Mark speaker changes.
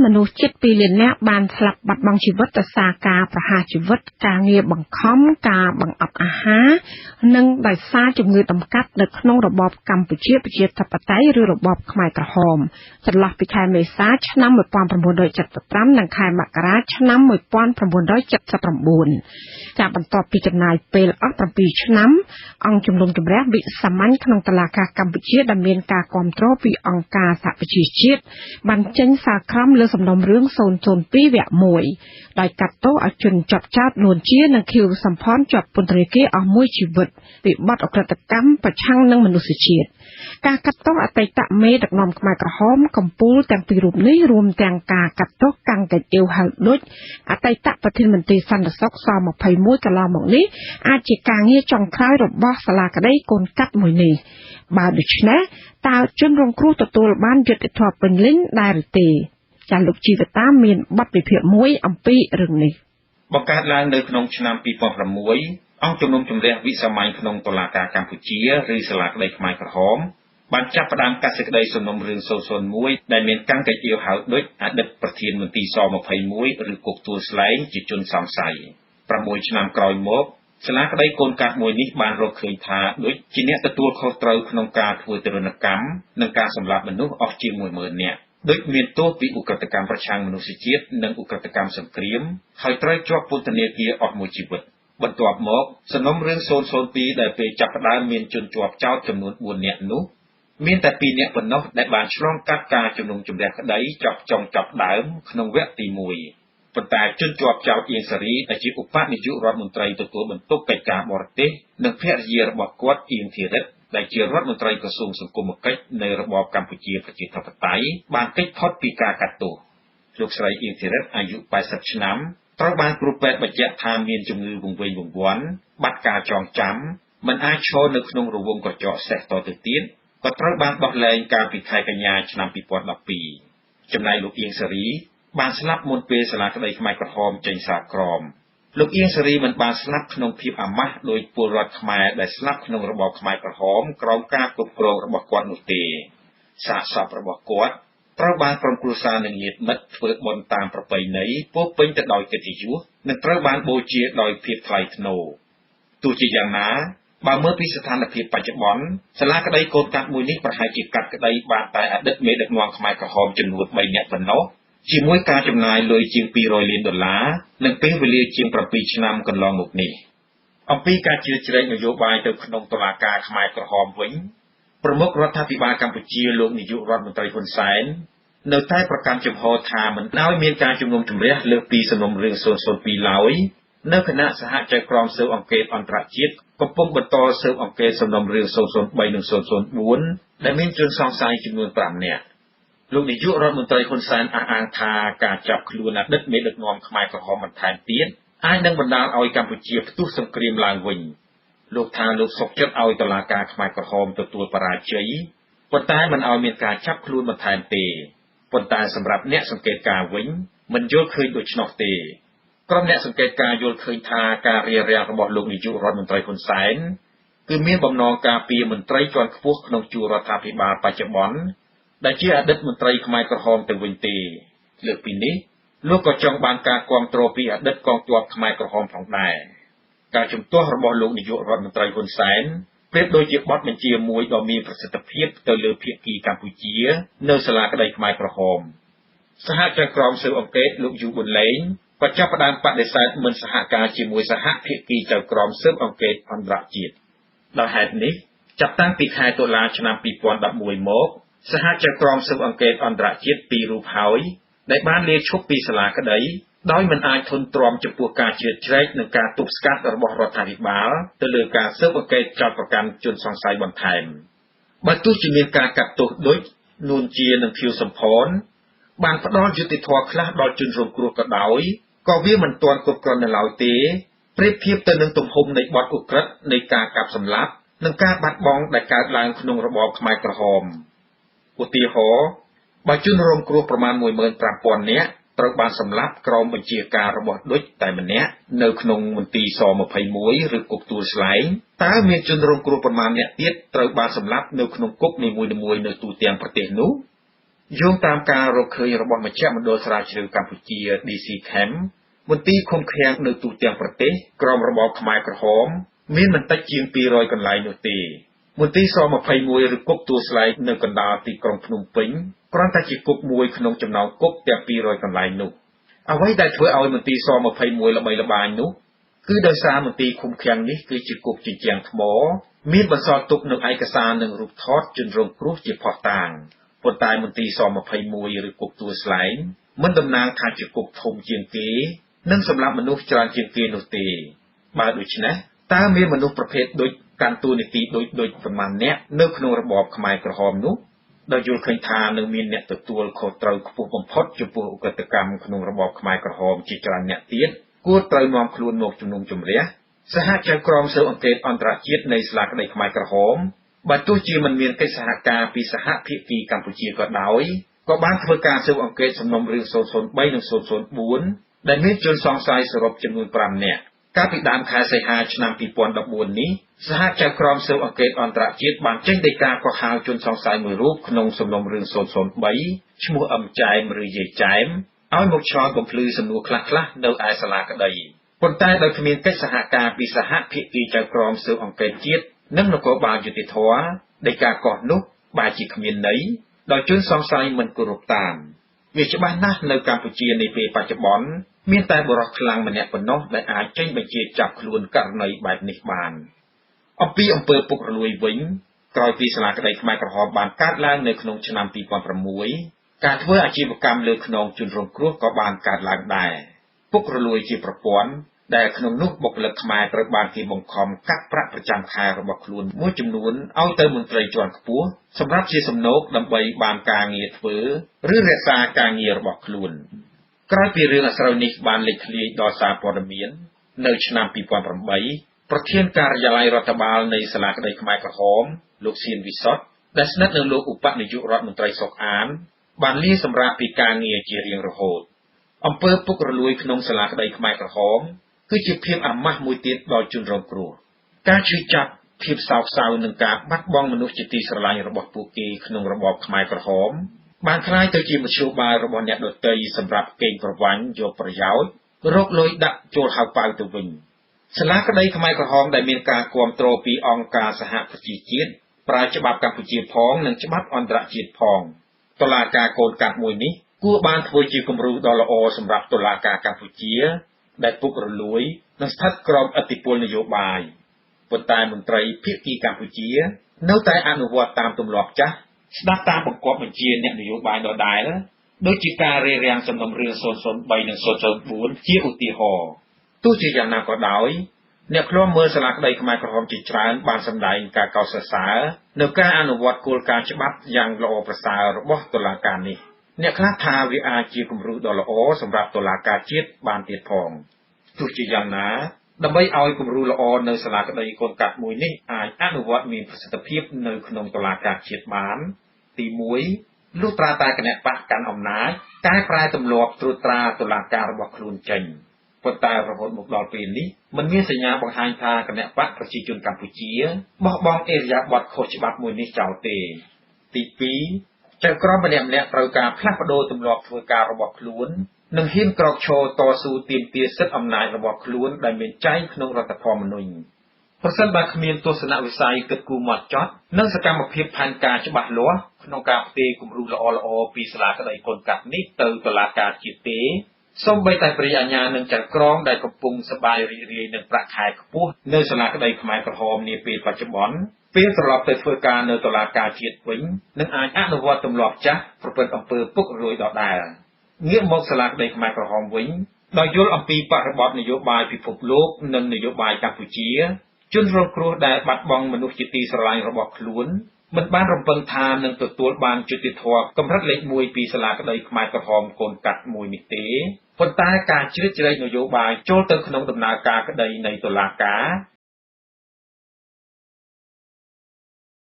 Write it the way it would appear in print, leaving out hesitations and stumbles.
Speaker 1: មនុស្សជិត 2 លាននាក់បានស្លាប់បាត់បង់ជីវិតដោយសារការប្រហារជីវិត ការងារបង្ខំ ការបង្អត់អាហារ និងដោយសារជំងឺតម្កាត់នៅក្នុងរបបកម្ពុជាប្រជាធិបតេយ្យឬរបបខ្មែរក្រហមចន្លោះពីខែមេសាឆ្នាំ1975និងខែមករាឆ្នាំ1979ចាបន្ទាប់ពីចំណាយពេលអស់7ឆ្នាំអង្គជំនុំជម្រះវិសាមញ្ញក្នុងតុលាការកម្ពុជាដែលមានការគាំទ្រពីអង្គការសហប្រជាជាតិបានចេញសាលក្រមលើសំណុំរឿង002វគ្គ1ដោយកាត់ទោសឲ្យជនជាប់ចោទនួនជានិងខៀវសំផនជាប់ពន្ធនាគារអស់មួយជីវិតពីបទឧក្រិដ្ឋកម្មប្រឆាំងនឹងមនុស្សជាតិការកាត់ទោសអតីតមេដឹកនាំខ្មែរក្រហមកំពូលទាំងពីររូបនេះរួមទាំងការកាត់ទោសកាំងកេអ៊ីវហៅដូចអតីតប្រធានមន្ត្រីសន្តិសុខស21កន្លងមកនេះអាចជាការងារចុងក្រោយរបស់សាលាក្តីកូនកាត់មួយនេះបើដូច្នេះតើជនរងគ្រោះទទួលបានយុត្តិធម៌ពេញលេញដែរឬទេចាលោកជីវតាមានបទវិភាគមួយអំពីរឿងនេះ
Speaker 2: បង្កើតឡើងនៅក្នុងឆ្នាំ2006អង្គជំនុំជម្រះវិសាមញ្ញក្នុងតុលាការកម្ពុជាឬសាលាក្តីខ្មែរក្រហមបានចាប់ផ្ដើមកាត់សេចក្តីសំណុំរឿង001ដែលមានកាំងកេអ៊ីវហៅដូចអតីតប្រធានមន្ទីរស21ឬគុកទួលស្លែងជាជនសង្ស័យ6ឆ្នាំក្រោយមកសាលាក្តីកូនកាត់មួយនេះបានរកឃើញថាដូចជាអ្នកទទួលខុសត្រូវក្នុងការធ្វើទារុណកម្មនិងការសម្លាប់មនុស្សអស់ជាង10000នាក់ដូចមានទោសពីឧក្រិដ្ឋកម្មប្រឆាំងមនុស្សជាតិនិងឧក្រិដ្ឋកម្មសង្គ្រាមហើយត្រូវជាប់ពន្ធនាគារអស់មួយជីវិតបន្ទាប់មកសំណុំរឿង002ដែលពេលចាប់ផ្ដើមមានជនជាប់ចោទចំនួន4នាក់នោះមានតែ2នាក់ប៉ុណ្ណោះដែលបានឆ្លងកាត់ការជំនុំជម្រះក្តីចប់ចុងចប់ដើមក្នុងវគ្គទី1ប៉ុន្តែជនជាប់ចោទអៀងសារីដែលជាឧបនាយករដ្ឋមន្ត្រីទទួលបន្ទុកកិច្ចការបរទេសនិងភរិយារបស់គាត់អៀងធីរិទ្ធដែលជារដ្ឋមន្ត្រីក្រសួងសង្គមកិច្ចនៃរបបកម្ពុជាប្រជាធិបតេយ្យបានគេចផុតពីការកាត់ទោសលោកស្រីអៀងធីរិទ្ធអាយុ80ឆ្នាំត្រូវបានគ្រូពេទ្យបញ្ជាក់ថាមានជំងឺវង្វេងវង្វាន់បាត់ការចងចាំមិនអាចឈរនៅក្នុងរង្វង់ក្រចកសេះតទៅទៀតក៏ត្រូវបានដោះលែងកាលពីខែកញ្ញាឆ្នាំ2012ចំណែកលោកអៀងសារីបានស្លាប់មុនពេលសាលាក្តីខ្មែរក្រហមចេញសាលក្រមលោកអៀងសារីមិនបានស្លាប់ក្នុងភាពអាម៉ាស់ដោយពលរដ្ឋខ្មែរដែលស្លាប់ក្នុងរបបខ្មែរក្រហមក្រោមការគ្រប់គ្រងរបស់គាត់នោះទេសាកសពរបស់គាត់ត្រូវបានក្រុមគ្រួសារនិងញាតិមិត្តធ្វើបុណ្យតាមប្រពៃណីពោរពេញទៅដោយកិត្តិយសនិងត្រូវបានបូជាដោយភាពថ្លៃថ្នូរទោះជាយ៉ាងណាបើមើលពីស្ថានភាពបច្ចុប្បន្នសាលាក្តីកូនកាត់មួយនេះប្រហែលជាកាត់ក្តីបានតែអតីតមេដឹកនាំខ្មែរក្រហមចំនួន3នាក់ប៉ុណ្ណោះជាមួយការចំណាយលុយជាង200លានដុល្លារនិងពេលវេលាជាង7ឆ្នាំកន្លងមកនេះអំពីការជ្រៀតជ្រែកនយោបាយទៅក្នុងតុលាការខ្មែរក្រហមវិញប្រមុខរដ្ឋាភិបាលកម្ពុជាលោកនាយករដ្ឋមន្ត្រីហ៊ុនសែននៅតែប្រកាន់ជំហរថាមិនឲ្យមានការជំនុំជម្រះលើសពីសំណុំរឿង002ឡើយនៅគណៈសហចៅក្រមស៊ើបអង្កេតអន្តរជាតិកំពុងបន្តស៊ើបអង្កេតសំណុំរឿង003និង004ដែលមានជនសង្ស័យចំនួន5នាក់លោកនាយករដ្ឋមន្ត្រីហ៊ុនសែនអះអាងថាការចាប់ខ្លួនអតីតមេដឹកនាំខ្មែរក្រហមបន្ថែមទៀតអាចនឹងបណ្ដាលឲ្យកម្ពុជាផ្ទុះសង្គ្រាមឡើងវិញលោកថាលោកសុខចិត្តឲ្យតុលាការខ្មែរក្រហមទទួលបរាជ័យប៉ុន្តែមិនឲ្យមានការចាប់ខ្លួនបន្ថែមទេប៉ុន្តែសម្រាប់អ្នកសង្កេតការណ៍វិញមិនយល់ឃើញដូច្នោះទេក្រុមអ្នកសង្កេតការណ៍យល់ឃើញថាការរារាំងរបស់លោកនាយករដ្ឋមន្ត្រីហ៊ុនសែនគឺមានបំណងការពារមន្ត្រីជាន់ខ្ពស់ក្នុងជួររដ្ឋាភិបាលបច្ចុប្បន្នដែលជាអតីតមន្ត្រីខ្មែរក្រហមទៅវិញទេលើកពីនេះលោកក៏ចង់បានការគាំទ្រពីអតីតកងទ័ពខ្មែរក្រហមផងដែរការជំទាស់របស់លោកនាយករដ្ឋមន្ត្រីហ៊ុនសែនប្រៀបដូចជាបទបញ្ជាមួយដ៏មានប្រសិទ្ធភាពទៅលើភាគីកម្ពុជានៅសាលាក្តីខ្មែរក្រហមសហចៅក្រមស៊ើបអង្កេតលោកយូប៊ុនឡេងក៏ចាប់ផ្ដើមបដិសេធមិនសហការជាមួយសហភាគីចៅក្រមស៊ើបអង្កេតអន្តរជាតិដោយហេតុនេះចាប់តាំងពីខែតុលាឆ្នាំ2011មកសហចៅក្រមស៊ើបអង្កេតអន្តរជាតិពីររូបហើយដែលបានលាឈប់ពីសាលាក្តីដោយមិនអាចធន់ទ្រាំចំពោះការជ្រៀតជ្រែកនិងការទប់ស្កាត់របស់រដ្ឋាភិបាលទៅលើការស៊ើបអង្កេតចោទប្រកាន់ជនសង្ស័យបន្ថែមបើទោះជាមានការកាត់ទោសដូចនួនជានិងខៀវសំផនបានផ្ដល់យុត្តិធម៌ខ្លះដល់ជនរងគ្រោះក៏ដោយក៏វាមិនទាន់គ្រប់គ្រាន់នៅឡើយទេប្រៀបធៀបទៅនឹងទំហំនៃបទឧក្រិដ្ឋនៃការកាប់សម្លាប់និងការបាត់បង់ដែលកើតឡើងក្នុងរបបខ្មែរក្រហមឧទាហរណ៍បើជនរងគ្រោះប្រមាណ15000នាក់ត្រូវបានសម្លាប់ក្រោមបញ្ជាការរបស់ឌុចតែម្នាក់នៅក្នុងមន្ទីរស21ឬគុកទួលស្លែងតើមានជនរងគ្រោះប្រមាណអ្នកទៀតត្រូវបានសម្លាប់នៅក្នុងគុកនីមួយៗនៅទូទាំងប្រទេសនោះ យោងតាមការរកឃើញរបស់មជ្ឈមណ្ឌលស្រាវជ្រាវកម្ពុជា DC Cam មន្ទីរឃុំឃាំងនៅទូទាំងប្រទេសក្រោមរបបខ្មែរក្រហមមានមិនតិចជាង200កន្លែងនោះទេមន្ទីរស21ឬគុកទួលស្លែងនៅកណ្ដាលទីក្រុងភ្នំពេញគ្រាន់តែជាគុកមួយក្នុងចំណោមគុកទាំង200កន្លែងនោះអ្វីដែលធ្វើឲ្យមន្ទីរស21ល្បីល្បាញនោះគឺដោយសារមន្ទីរឃុំឃាំងនេះគឺជាគុកជញ្ជាំងថ្មមានបន្សល់ទុកនូវឯកសារនិងរូបថតជនរងគ្រោះជាភស្តុតាងប៉ុន្តែមន្ទីរស21ឬគុកទួលស្លែងមិនតំណាងថាជាគុកធំជាងគេនិងសម្រាប់មនុស្សច្រើនជាងគេនោះទេបើដូច្នេះតើមានមនុស្សប្រភេទដូចកាន់តួនាទីដូចប៉ុន្មានអ្នកនៅក្នុងរបបខ្មែរក្រហមនោះដោយយល់ឃើញថានឹងមានអ្នកទទួលខុសត្រូវខ្ពស់បំផុតចំពោះឧក្រិដ្ឋកម្មក្នុងរបបខ្មែរក្រហមជាច្រើនអ្នកទៀតគួរត្រូវនាំខ្លួនមកជំនុំជម្រះសហចៅក្រមស៊ើបអង្កេតអន្តរជាតិនៃសាលាក្តីខ្មែរក្រហមបើទោះជាមិនមានកិច្ចសហការពីសហភាគីកម្ពុជាក៏ដោយក៏បានធ្វើការស៊ើបអង្កេតសំណុំរឿង003និង004ដែលមានជនសង្ស័យសរុបចំនួន5នាក់កាលពីដើមខែសីហាឆ្នាំ2014នេះសហចៅក្រមស៊ើបអង្កេតអន្តរជាតិបានចេញដីកាកោះហៅជនសង្ស័យមួយរូបក្នុងសំណុំរឿង003ឈ្មោះអឹមចែមឬយាយចែមឲ្យមកឆ្លើយបំភ្លឺសំណួរខ្លះៗនៅឯសាលាក្តីប៉ុន្តែដោយគ្មានកិច្ចសហការពីសហភាគីចៅក្រមស៊ើបអង្កេតជាតិនិងនគរបាលយុត្តិធម៌ដីកាកោះនោះបែរជាគ្មានន័យដោយជនសង្ស័យមិនគោរពតាមវាច្បាស់ណាស់នៅកម្ពុជានាពេលបច្ចុប្បន្នមានតែបុរសខ្លាំងម្នាក់ប៉ុណ្ណោះដែលអាចចេញបញ្ជាចាប់ខ្លួនករណីបែបនេះបានអំពីអំពើពុករលួយវិញក្រោយពីសាលាក្តីខ្មែរក្រហមបានកើតឡើងនៅក្នុងឆ្នាំ2006ការធ្វើអាជីវកម្មលើខ្នងជនរងគ្រោះក៏បានកើតឡើងដែរពុករលួយជាប្រព័ន្ធដែលក្នុងនោះបុគ្គលិកខ្មែរត្រូវបានគេបង្ខំកាត់ប្រាក់ប្រចាំខែរបស់ខ្លួនមួយចំនួនឲ្យទៅមន្ត្រីជាន់ខ្ពស់សម្រាប់ជាសំណូកដើម្បីបានការងារធ្វើឬរក្សាការងាររបស់ខ្លួនក្រោយពីរឿងអាស្រូវនេះបានលេចធ្លាយដល់សារព័ត៌មាននៅឆ្នាំ2008ប្រធានការិយាល័យរដ្ឋបាលនៃសាលាក្តីខ្មែរក្រហមលោកសៀនវិសុទ្ធដែលស្និទ្ធនឹងលោកឧបនាយករដ្ឋមន្ត្រីសុកអានបានលាសម្រាប់ពីការងារជារៀងរហូតអំពើពុករលួយក្នុងសាលាក្តីខ្មែរក្រហមគឺជាភាពអាម៉ាស់មួយទៀតដល់ជនរងគ្រោះការឈឺចាប់ភាពសោកសៅនិងការបាត់បង់មនុស្សជាទីស្រឡាញ់របស់ពួកគេក្នុងរបបខ្មែរក្រហមបានក្លាយទៅជាមធ្យោបាយរបស់អ្នកដទៃសម្រាប់កេងប្រវ័ញ្ចយកប្រយោជន៍រកលុយដាក់ចូលហៅប៉ៅទៅវិញសាលាក្តីខ្មែរក្រហមដែលមានការគាំទ្រពីអង្គការសហប្រជាជាតិប្រើច្បាប់កម្ពុជាផងនិងច្បាប់អន្តរជាតិផងតុលាការកូនកាត់មួយនេះគួរបានធ្វើជាគំរូដ៏ល្អសម្រាប់តុលាការកម្ពុជាដែលពុករលួយនិងស្ថិតក្រោមឥទ្ធិពលនយោបាយប៉ុន្តែមន្ត្រីភាគីកម្ពុជានៅតែអនុវត្តតាមទម្លាប់ចាស់ស្ដាប់តាមបង្គាប់បញ្ជាអ្នកនយោបាយដដែលដូចជាការរារាំងសំណុំរឿង003និង004ជាឧទាហរណ៍ទោះជាយ៉ាងណាក៏ដោយអ្នកឃ្លាំមើលសាលាក្តីខ្មែរក្រហមជាច្រើនបានសម្ដែងការកោតសរសើរនៅការអនុវត្តគោលការណ៍ច្បាប់យ៉ាងល្អប្រសើររបស់តុលាការនេះអ្នកខ្លះថាវាអាចជាគំរូដ៏ល្អសម្រាប់តុលាការជាតិបានទៀតផងទោះជាយ៉ាងណាដើម្បីឲ្យគំរូល្អនៅសាលាក្តីកូនកាត់មួយនេះអាចអនុវត្តមានប្រសិទ្ធភាពនៅក្នុងតុលាការជាតិបានទី1លុះត្រាតែគណៈបក្សកាន់អំណាចកែប្រែទម្លាប់ត្រួតត្រាតុលាការរបស់ខ្លួនចេញប៉ុន្តែរហូតមកដល់ពេលនេះមិនមានសញ្ញាបង្ហាញថាគណៈបក្សប្រជាជនកម្ពុជាបោះបង់ឥរិយាបថខុសច្បាប់មួយនេះចោលទេទី2ចៅក្រមម្នាក់ៗត្រូវការផ្លាស់ប្ដូរទម្លាប់ធ្វើការរបស់ខ្លួននិងហ៊ានក្រោកឈរតស៊ូទាមទារសិទ្ធិអំណាចរបស់ខ្លួនដែលមានចែងក្នុងរដ្ឋធម្មនុញ្ញប្រសិនបើគ្មានទស្សនវិស័យគិតគូរម៉ត់ចត់និងសកម្មភាពផែនការច្បាស់លាស់ក្នុងការផ្ទេរគំរូល្អៗពីសាលាក្តីកូនកាត់នេះទៅតុលាការជាតិទេសូម្បីតែព្រះអាជ្ញានិងចៅក្រមដែលកំពុងសប្បាយរីករាយនឹងប្រាក់ខែខ្ពស់នៅសាលាក្តីខ្មែរក្រហមនាពេលបច្ចុប្បន្នពេលត្រឡប់ទៅធ្វើការនៅតុលាការជាតិវិញនឹងអាចអនុវត្តទម្លាប់ចាស់ប្រព្រឹត្តអំពើពុករលួយដដែលងាកមកសាលាក្តីខ្មែរក្រហមវិញដោយយល់អំពីបរិបទនយោបាយពិភពលោកនិងនយោបាយកម្ពុជាជនរងគ្រោះដែលបាត់បង់មនុស្សជាទីស្រឡាញ់របស់ខ្លួនមិនបានរំពឹងថានឹងទទួលបានយុត្តិធម៌កម្រិតលេខ1ពីសាលាក្តីខ្មែរក្រហមកូនកាត់មួយនេះទេប៉ុន្តែការជ្រៀតជ្រែកនយោបាយចូលទៅក្នុងដំណើរការក្តីនៃតុលាការ